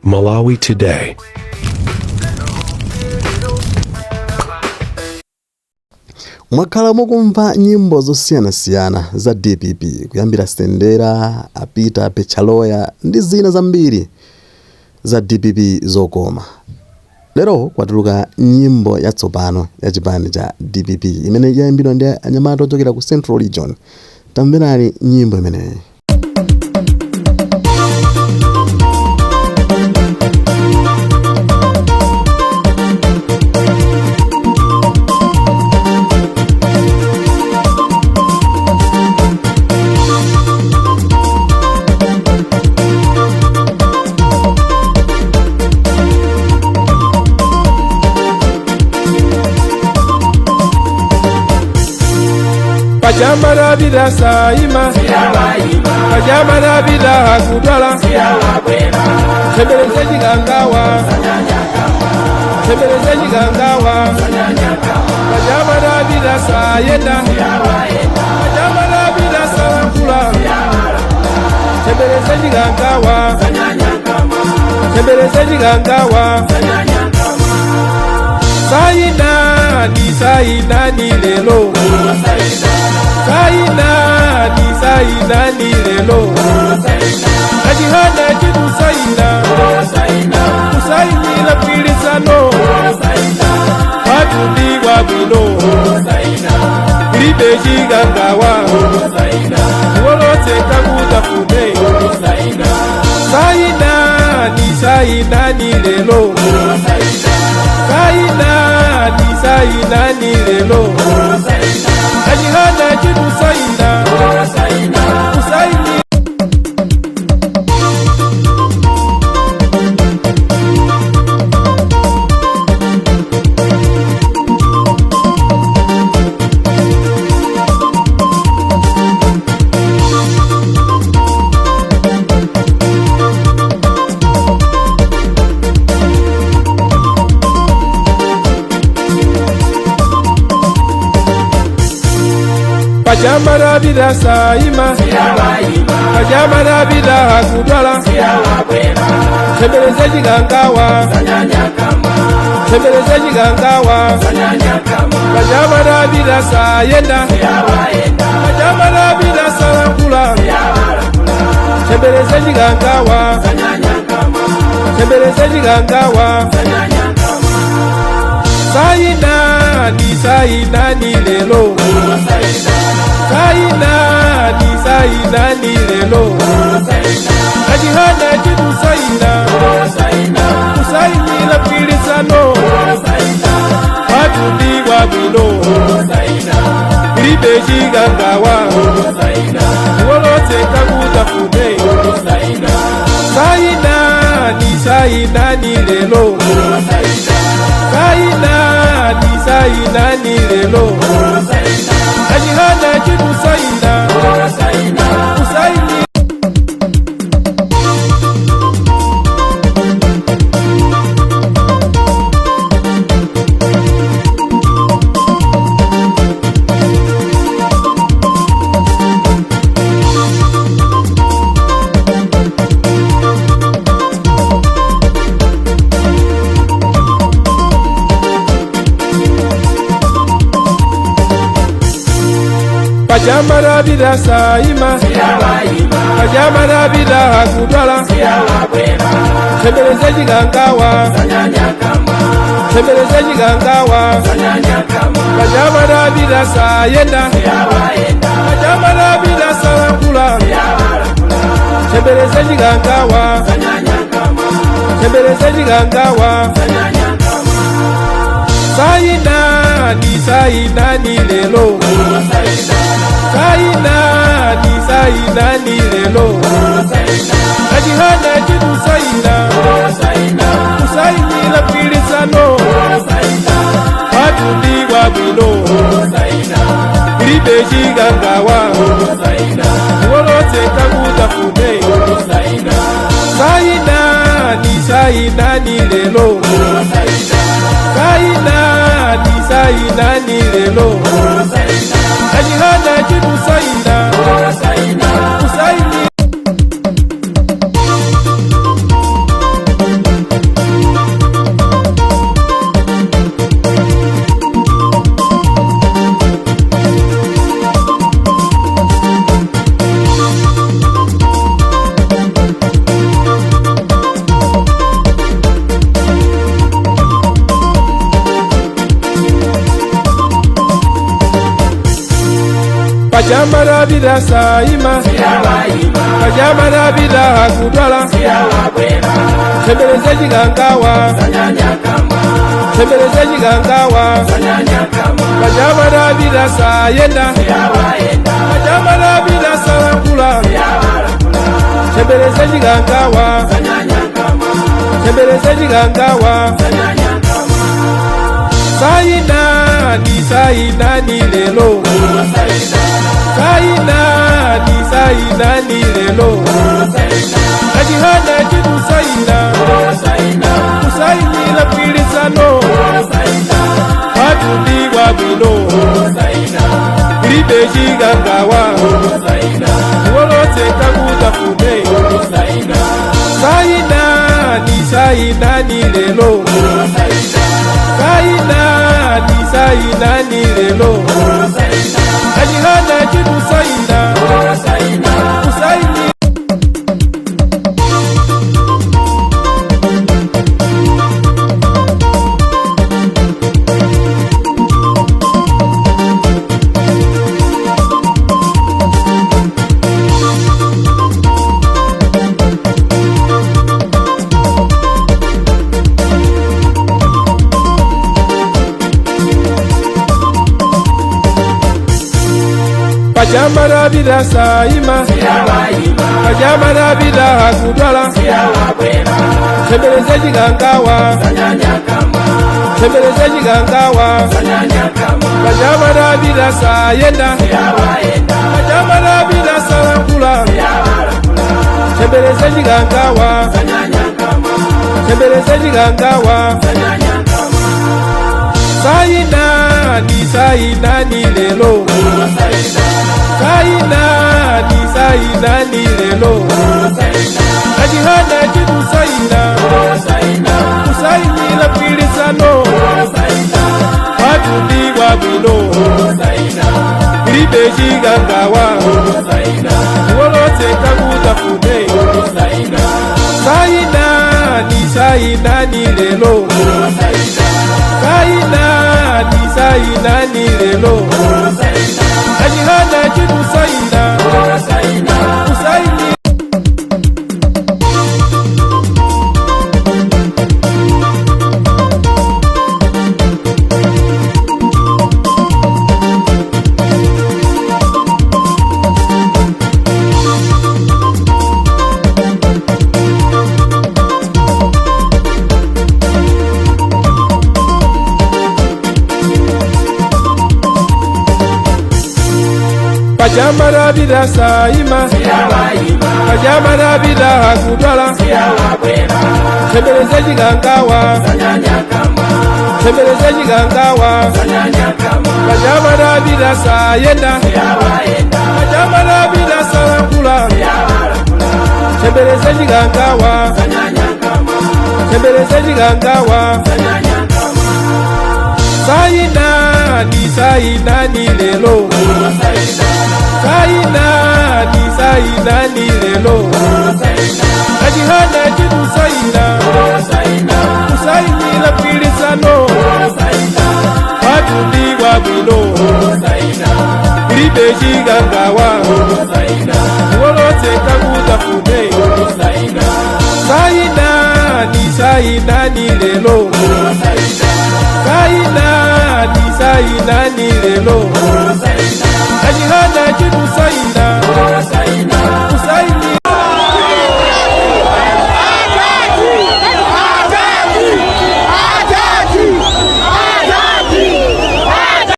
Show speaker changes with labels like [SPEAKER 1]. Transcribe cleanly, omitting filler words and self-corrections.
[SPEAKER 1] Malawi Today.
[SPEAKER 2] Mwakhala mukumva nyimbo zosiyanasiyana za dpp kuyambira Sendera, Apita, Pechaloya ndi zina zambiri za dpp zokoma. Lero kwatuluka nyimbo yatsopano ya chipani cha dpp imene yayimbidwa ndi anyamata ochokera ku Central Region. Tamverani nyimbo imeneyi.
[SPEAKER 3] Pajamarabira saima, pajamarabira hakudwala, tembereze chikangawa, tembereze chikangawa, pajamarabira sayenda, pajamarabira sankula, tembereze chikangawa, tembereze chikangawa. Sainani, sainani lelo, sainani, sainani lelo, kachihana chikusaina, kusainila mgwirizano, kwatundikwa bwino, kulibe chikangawa, kuwolotse kakutafune. Sainani, sainani lelo, sainani, sainani lelo, kachihana chikusaina, kusaini. Pajamarabira saima, pajamarabira hakudwala, tembereze chikangawa, tembereze chikangawa, pajamarabira sayenda, pajamarabira salankhula, tembereze chikangawa, tembereze chikangawa. Sainani, sainani lelo, sainani, sainani lelo, kachihana chikusaina, kusainila mgwirizano, kwatundikwa bwino, kulibe chikangawa, kuwolotse kakutafune. Sainani, sainani lelo, sainani, sainani lelo, kachihana chikusaina, kusaini. Pajamarabira saima, pajamarabira hakudwala, tembereze chikangawa, tembereze chikangawa, pajamarabira sayenda, pajamarabira salankhula, tembereze chikangawa, tembereze chikangawa. Sainani, sainani lelo, sainani, sainani lelo, kachihana chikusaina, kusainila mgwirizano, kwatundikwa bwino, kulibe chikangawa, kuwolotse kakutafune. Sainani, sainani lelo, sainani, sainani lelo, kachihana chikusaina, kusaini. Pachamarabira saima, pachamarabira hakudwala, tembereze chikangawa, tembereze chikangawa, pachamarabira sayenda, pachamarabira salangula, tembereze chikangawa, tembereze chikangawa. Sainani, sainani lelo, sainani, sainani lelo, kachihana chikusaina, kusainila mgwirizano, watundiwa bwino, kulibe chikangawa, kuwolotse kakutafune. Sainani, sainani lelo, sainani, sainani lelo, kachihana chikusaina, kusaini. Pachamarabira saima, pachamarabira hakudwala, tembereze chikangawa, tembereze chikangawa, pachamarabira sayenda, pachamarabira salangula, tembereze chikangawa, tembereze chikangawa. Sainani, sainani lelo, sainani, sainani lelo, kachihana chikusaina, kusainila mgwirizano, watundiwa bwino, kulibe chikangawa, kuwolotse kakutafune. Sainani, sainani lelo, sainani, sainani lelo, kachihana chikusaina, kusaini. Pachamarabira saima, pachamarabira hakudwala, tembereze chikangawa, tembereze chikangawa, pachamarabira sayenda, pachamarabira salangula, tembereze chikangawa, tembereze chikangawa. Sainani, sainani lelo, sainani, sainani lelo, kachihana chikusaina, kusainila mgwirizano, watundiwa bwino, kulibe chikangawa, kuwolotse kakutafune. Sainani, sainani lelo.